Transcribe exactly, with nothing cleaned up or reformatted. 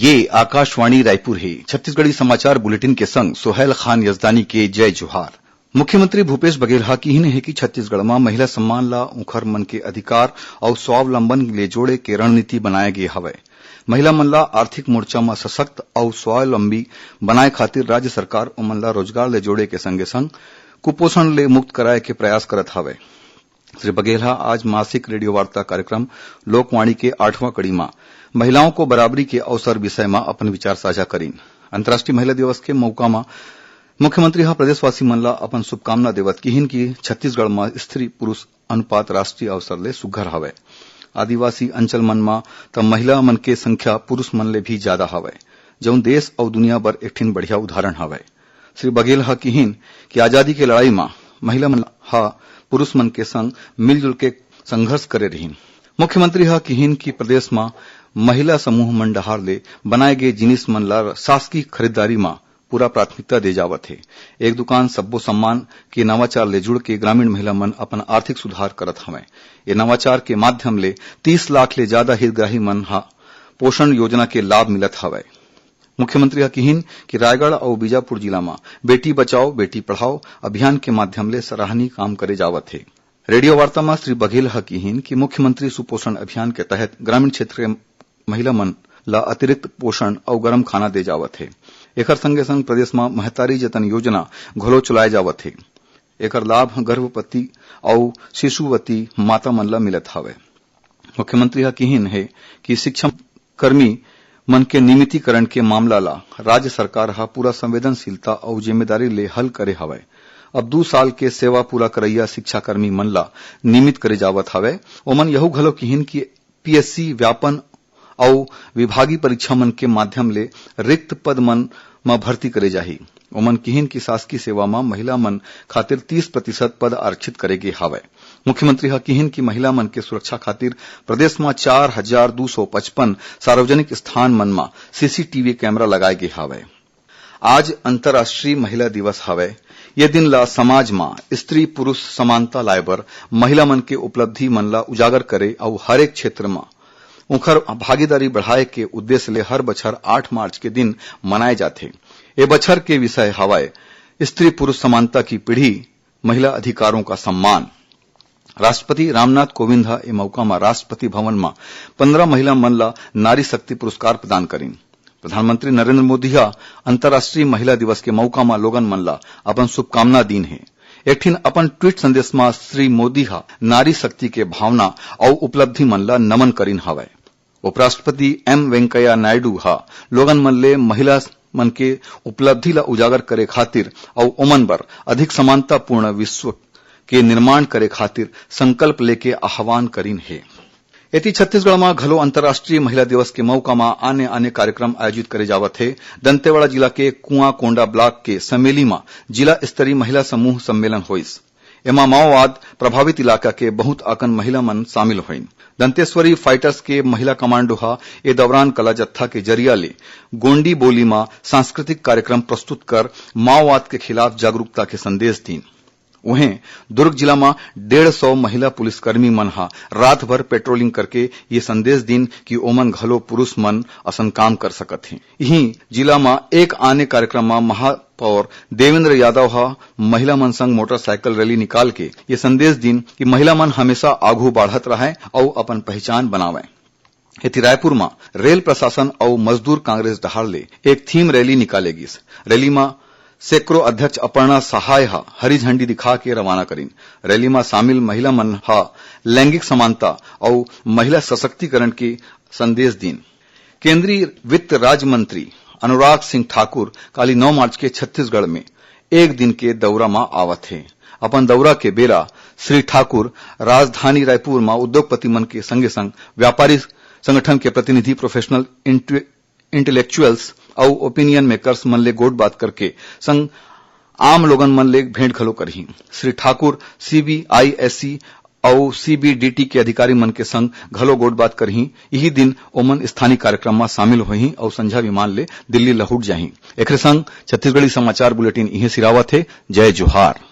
ये आकाशवाणी रायपुर हे। छत्तीसगढ़ी समाचार बुलेटिन के संग सोहेल खान यजदानी के जय जोहार। मुख्यमंत्री भूपेश बघेल ह किहिन हे कि छत्तीसगढ़ म महिला सम्मान ला उंखर मन के अधिकार अउ स्वावलंबन ले जोड़े के रणनीति बनाए गे हवय। महिला मन ला आर्थिक मोर्चा म सशक्त अउ स्वावलंबी बनाए खातिर राज्य सरकार ओमन ला रोजगार ले जोड़े के संगे संग कुपोषण ले मुक्त कराए के प्रयास करत हवय। श्री बघेल ह आज मासिक रेडियो वार्ता कार्यक्रम लोकवाणी के आठवां कड़ी म महिलाओं को बराबरी के अवसर विषय म अपन विचार साझा करिन। अंतर्राष्ट्रीय महिला दिवस के मौका म मुख्यमंत्री ह प्रदेशवासी मन ला अपन शुभकामना देवत किहिन कि छत्तीसगढ़ म स्त्री पुरुष अनुपात राष्ट्रीय अवसर ले सुघ्घर हवय। आदिवासी अंचल मन म त महिला मन के संख्या पुरुष मन ले भी जादा हवय, जउन देश अउ दुनिया बर एक ठिन बढ़िया उदाहरण हवय। श्री बघेल ह किहिन कि आजादी के लड़ाई म महिला मन ह पुरुष मन के संग मिलजुल के संघर्ष करे रिहिन। मुख्यमंत्री ह किहिन कि प्रदेश म महिला समूह मन डहार ले बनाए गे जिनिस मन ला शासकीय खरीदारी म पूरा प्राथमिकता दे जावत हे। एक दुकान सब्बो सम्मान के नवाचार ले जुड़ के ग्रामीण महिला मन अपन आर्थिक सुधार करत हवंय। ये नवाचार के माध्यम ले तीस लाख ले जादा हितग्राही मन ह पोषण योजना के लाभ मिलत हवय। मुख्यमंत्री ह किहिन कि रायगढ़ अउ बीजापुर जिला म बेटी बचाओ, बेटी पढ़ाओ अभियान के माध्यम ले सराहनीय काम करे जावत हे। रेडियो वार्ता म श्री बघेल ह किहिन कि मुख्यमंत्री सुपोषण अभियान के तहत ग्रामीण क्षेत्र के महिला मन ल अतिरिक्त पोषण अउ गरम खाना दे जावत हे। एखर संगे संग प्रदेश म महतारी जतन योजना घलो चलाए जावत हे। एकर लाभ गर्भवती अउ शिशुवती माता मन ल मिलत हवय। मुख्यमंत्री ह किहिन हे कि शिक्षा कर्मी मन के नियमितीकरण के मामला ला राज्य सरकार ह पूरा संवेदनशीलता अउ जिम्मेदारी ले हल करे हवय। अब दू साल के सेवा पूरा करइया शिक्षाकर्मी मन ला नियमित करे जावत हवय। ओमन यहू घलो किहिन कि पीएससी व्यापन अउ विभागीय परीक्षा मन के माध्यम ले रिक्त पद मन म भर्ती करे जाही। ओमन किहिन कि शासकीय सेवा म महिला मन खातिर तीस प्रतिशत पद आरक्षित करे गे हावय। मुख्यमंत्री ह किहिन कि महिला मन के सुरक्षा खातिर प्रदेश म चार हजार दू सौ पचपन सार्वजनिक स्थान मन म सीसीटीवी कैमरा लगाए गे हावय। आज अंतर्राष्ट्रीय महिला दिवस हवय। ये दिन ला समाज म स्त्री पुरुष समानता लाए बर, महिला मन के उपलब्धि मन ला उजागर करे अउ हर एक क्षेत्र म उंखर भागीदारी बढ़ाए के उद्देश्य ले हर बछर आठ मार्च के दिन मनाए जाथे। ए बछर के विषय हवय स्त्री पुरुष समानता की पीढ़ी, महिला अधिकारों का सम्मान। राष्ट्रपति रामनाथ कोविंद ह ए मौका म राष्ट्रपति भवन म पंद्रह महिला मन ल नारी शक्ति पुरस्कार प्रदान करिन। प्रधानमंत्री नरेंद्र मोदी ह अंतर्राष्ट्रीय महिला दिवस के मौका म लोगन मन ल अपन शुभकामना दीन हे। एक ठिन अपन ट्वीट संदेश म श्री मोदी ह नारी शक्ति के भावना अउ उपलब्धि मन ल नमन करिन हवय। उपराष्ट्रपति एम वेंकैया नायडू ह लोगन मन ले महिला मन के उपलब्धि ल उजागर करे खातिर अउ ओमन बर अधिक समानतापूर्ण विश्व के निर्माण करे खातिर संकल्प लेके आह्वान करिन हे। एती छत्तीसगढ़ म घलो अंतर्राष्ट्रीय महिला दिवस के मौका म आने-आने कार्यक्रम आयोजित करे जावत हे। दंतेवाड़ा जिला के कुआंकोंडा ब्लॉक के समेली म जिला स्तरीय महिला समूह सम्मेलन होइस। एमा माओवाद प्रभावित इलाका के बहुत अकन महिला मन शामिल होइन। दंतेश्वरी फाइटर्स के महिला कमांडो ह ए दौरान कला जत्था के जरिया ले गोंडी बोली म सांस्कृतिक कार्यक्रम प्रस्तुत कर माओवाद के खिलाफ जागरूकता के संदेश दीन। उहें, दुर्ग जिला म डेढ़ सौ महिला पुलिसकर्मी मन ह रात भर पेट्रोलिंग करके ये संदेश दीन कि ओमन घलो पुरुष मन असन काम कर सकत हें। इहीं जिला म एक आने कार्यक्रम म महापौर देवेंद्र यादव ह महिला मन संग मोटरसाइकिल रैली निकाल के ये संदेश दीन कि महिला मन हमेशा आघू बाढ़त रहय अउ अपन पहचान बनावय। एती रायपुर म रेल प्रशासन अउ मजदूर कांग्रेस डहार ले एक थीम रैली निकाले गिस। रैली म सेक्रो अध्यक्ष अपर्णा सहाय ह हरी झंडी दिखा के रवाना करिन। रैली म शामिल महिला मन ह लैंगिक समानता अउ महिला सशक्तिकरण के संदेश दीन। केंद्रीय वित्त राज्य मंत्री अनुराग सिंह ठाकुर काली नौ मार्च के छत्तीसगढ़ में एक दिन के दौरा म आवत हे। अपन दौरा के बेरा श्री ठाकुर राजधानी रायपुर म उद्योगपति मन के संगे संग व्यापारी संगठन के प्रतिनिधि, प्रोफेशनल इंटे-, इंटेलेक्चुअल्स अउ ओपिनियन मेकर्स मन ले गोठबात करके संग आम लोगन मन ले भेंट घलो करही। श्री ठाकुर सीबीआईएसई अउ सीबीडीटी के अधिकारी मन के संग घलो गोठबात करही। इही दिन ओमन स्थानीय कार्यक्रम म शामिल होही अउ संझा विमान ले दिल्ली लहुट जाही। एखरे संग छत्तीसगढ़ी समाचार बुलेटिन इहें सिरावत हे। जय जोहार।